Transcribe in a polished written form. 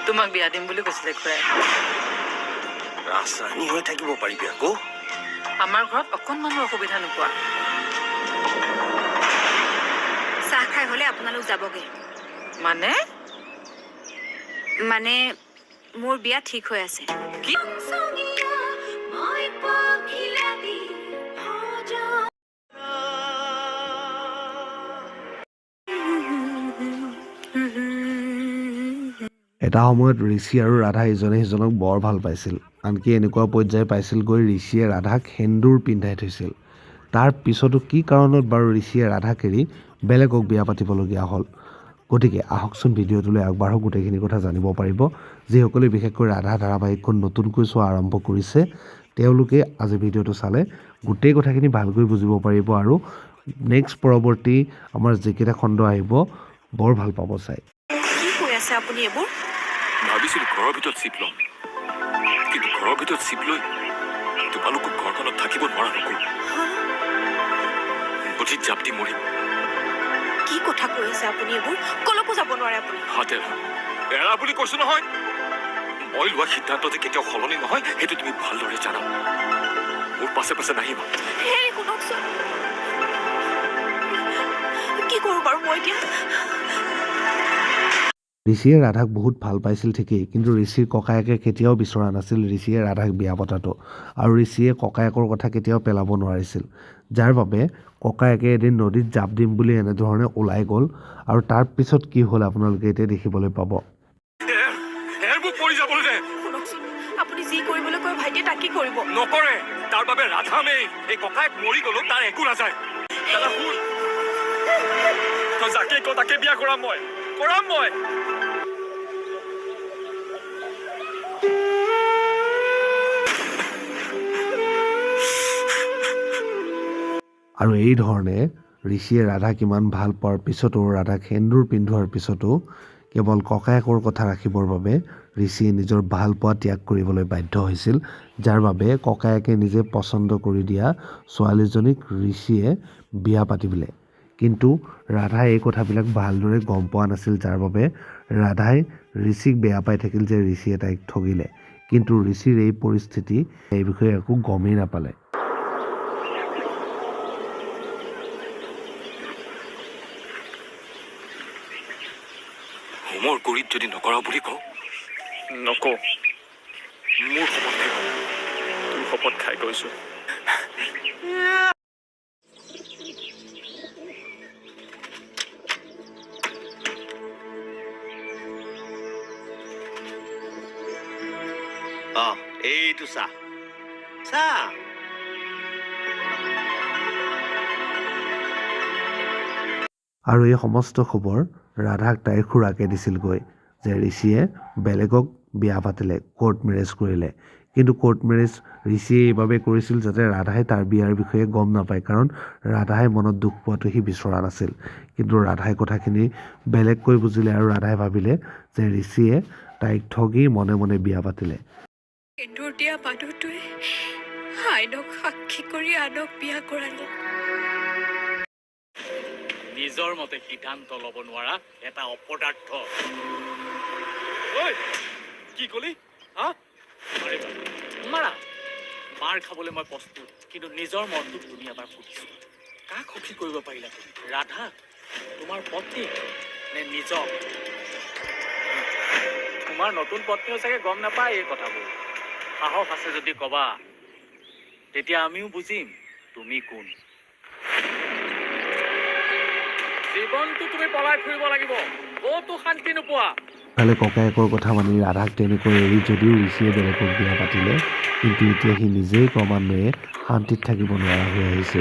তোমাক বিয়া দিম বুলি কৈছিলে খুৰাই। ৰাজৰাণী হৈ থাকিব পাৰিবি আকৌ। আমাৰ ঘৰত অকণমানো অসুবিধা নোপোৱা। চাহ খাই হ'লে আপোনালোক যাবগৈ। মানে? মানে মোৰ বিয়া ঠিক হৈ আছে। কি? এটা সময়ত ঋষি আৰু ৰাধা ইজনে সিজনক বৰ ভাল পাইছিল। আনকি এনেকুৱা পৰ্যায় পাইছিলগৈ, ঋষিয়ে ৰাধাক সেন্দুৰ পিন্ধাই থৈছিল। তাৰ পিছতো কি কাৰণত বাৰু ঋষিয়ে ৰাধাক এৰি বেলেগক বিয়া পাতিবলগীয়া হ'ল? গতিকে আহকচোন ভিডিঅ'টোলৈ আগবাঢ়ক, গোটেইখিনি কথা জানিব পাৰিব। যিসকলে বিশেষকৈ ৰাধা ধাৰাবাহিকখন নতুনকৈ চোৱা আৰম্ভ কৰিছে, তেওঁলোকে আজি ভিডিঅ'টো চালে গোটেই কথাখিনি ভালকৈ বুজিব পাৰিব আৰু নেক্সট পৰৱৰ্তী আমাৰ যিকেইটা খণ্ড আহিব বৰ ভাল পাব চাই। কি কৈ আছে আপুনি এইবোৰ? ভাবিছিলো ঘৰৰ ভিতৰত চিপ ল'ম, কিন্তু ঘৰৰ ভিতৰত চিপ লৈ তোমালোকক ঘৰখনত থাকিব নোৱাৰা নকৰো। নদীত জাপ দি মৰিম। কি কথা কৈ আছে আপুনি এইবোৰ? কলৈকো যাব নোৱাৰে আপুনি। হাত এৰা, এৰা বুলি কৈছো নহয়। মই লোৱা সিদ্ধান্ত যে কেতিয়াও সলনি নহয়, সেইটো তুমি ভালদৰে জানা। মোৰ পাছে পাছে নাহিবা। হেৰি, শুনকচোন, কি কৰোঁ বাৰু মই এতিয়া? ঋষিয়ে ৰাধাক বহুত ভাল পাইছিল ঠিকেই, কিন্তু ঋষিৰ ককায়েকে কেতিয়াও বিচৰা নাছিল ঋষিয়ে ৰাধাক বিয়া পতাটো আৰু ঋষিয়ে ককায়েকৰ কথা কেতিয়াও পেলাব নোৱাৰিছিল, যাৰ বাবে ককায়েকে এদিন নদীত জাপ দিম বুলি এনেধৰণে ওলাই গ'ল আৰু তাৰ পিছত কি হ'ল আপোনালোকে এতিয়া দেখিবলৈ পাব। এৰ, এৰ, মোক পৰি যাবলৈ দে। শুনকচোন, আপুনি যি কৰিবলৈ কয় ভাইটিয়ে তাকেই কৰিব। নকৰে। তাৰ বাবে ৰাধা মেই। এই ককায়েক মৰি গ'লো তাৰ একো নাযায়। দাদা শুন, তই যাকে ক তাকে বিয়া কৰাম মই, কৰাম মই। আৰু এই ধৰণে ঋষিয়ে ৰাধাক ইমান ভাল পোৱাৰ পিছতো, ৰাধাক সেন্দুৰ পিন্ধোৱাৰ পিছতো কেৱল ককায়েকৰ কথা ৰাখিবৰ বাবে ঋষিয়ে নিজৰ ভাল পোৱা ত্যাগ কৰিবলৈ বাধ্য হৈছিল, যাৰ বাবে ককায়েকে নিজে পচন্দ কৰি দিয়া ছোৱালীজনীক ঋষিয়ে বিয়া পাতিলে। কিন্তু ৰাধাই এই কথাবিলাক ভালদৰে গম পোৱা নাছিল, যাৰ বাবে ৰাধাই ঋষিক বেয়া পাই থাকিল যে ঋষিয়ে তাইক ঠগিলে। কিন্তু ঋষিৰ এই পৰিস্থিতি এই বিষয়ে একো গমেই নাপালে। হোমৰ গুৰিত যদি নকৰা বুলি কওঁ? নকওঁ। মোৰ শপত খাই কওঁ, তোৰ শপত খাই কৈছো। অ, এইটো চাহ, চাহ। আৰু এই সমস্ত খবৰ ৰাধাক তাইৰ খুৰাকে দিছিলগৈ যে ঋষিয়ে বেলেগক বিয়া পাতিলে, কোৰ্ট মেৰেজ কৰিলে। কিন্তু কোৰ্ট মেৰেজ ঋষিয়ে এইবাবে কৰিছিল যাতে ৰাধাই তাৰ বিয়াৰ বিষয়ে গম নাপায়, কাৰণ ৰাধাই মনত দুখ পোৱাটো সি বিচৰা নাছিল। কিন্তু ৰাধাই কথাখিনি বেলেগকৈ বুজিলে আৰু ৰাধাই ভাবিলে যে ঋষিয়ে তাইক ঠগি মনে মনে বিয়া পাতিলে। সেন্দুৰ দিয়া মানুহটোৱে আইনক সাক্ষী কৰি আনক বিয়া কৰালে। নিজৰ মতে সিদ্ধান্ত ল'ব নোৱাৰা এটা অপদাৰ্থ। ঐ, কি কলি? হা? মাৰিবা, মাৰা, মাৰ খাবলৈ মই প্ৰস্তুত, কিন্তু নিজৰ মনটোক তুমি এবাৰ সুধিছো, কাক সুখী কৰিব পাৰিলা তুমি? ৰাধা, তোমাৰ পত্নী, নে নিজক? তোমাৰ নতুন পত্নীও চাগে গম নাপায় এই কথাবোৰ। সাহস আছে যদি কবা, তেতিয়া আমিও বুজিম তুমি কোন। জীৱনটো তুমি পলাই ফুৰিব লাগিব, ক'তো শান্তি নোপোৱা। ইফালে ককায়েকৰ কথা মানি ৰাধাক তেনেকৈ এৰি যদিও ঋষিয়ে বেলেগক বিয়া পাতিলে, কিন্তু এতিয়া সি নিজেই ক্ৰমান্বয়ে শান্তিত থাকিব নোৱাৰা হৈ আহিছে।